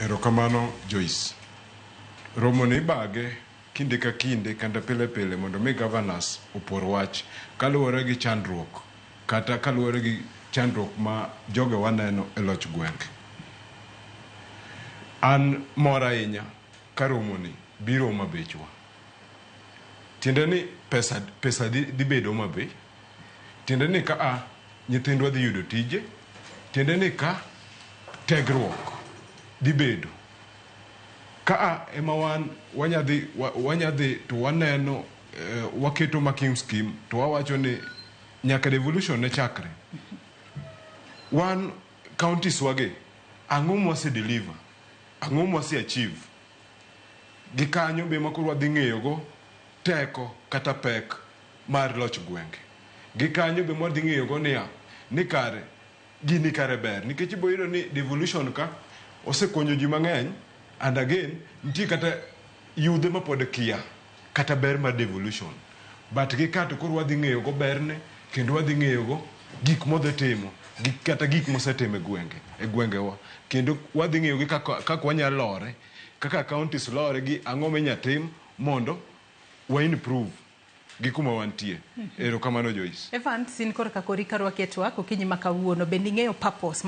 Erokamano, Joyce. Romo ni ibage kinde ka kinde kata pile pile mondo mi governors opor wach kaluwore gi chandruok kata kaluwore gi chandruok ma jogewa neno e loch gwenge. An mor ahinya ka romo ni biro Homa Bechwa. Tiende ni pesa dhi bedo Homa Bay. Tiende ni ka a nyithindwa dhi yudo tije. Tiende ni ka tegruok dhi bedo. Ka a ema wan wanya dhi to waneno, waketo marking scheme to wawacho ni nyaka devolution ne chakre. Wan counties wage ang'o mwase deliver? Ang'o mwase achieve? Gi kanyo be ema koro wadhi ng'eyo go teko kata pek mar loch gwenge. Gi kanyo be mwadhi ng'eyo go niya, ni kare gini kare ber nikech ibo yudo ni devolution ka osekonyo ji mang'eny, and again nitie kata yudhe mapod kia kata ber mar devolution, but gi ka to koro wadhi ng'eyo go berne kendo wadhi ng'eyo go gik modhi timo gi kata gik mosetimo e gwengewa, kendo wadhi ng'eyo gi kaka wanyalo lore kaka counties lore gi ang'o minya tim mondo wa improve gi kuma wantie. Erokamano, Joyce. Evans, in korka kori karwaki e twak okinyi ma kawuono, bende ing'eyo purpose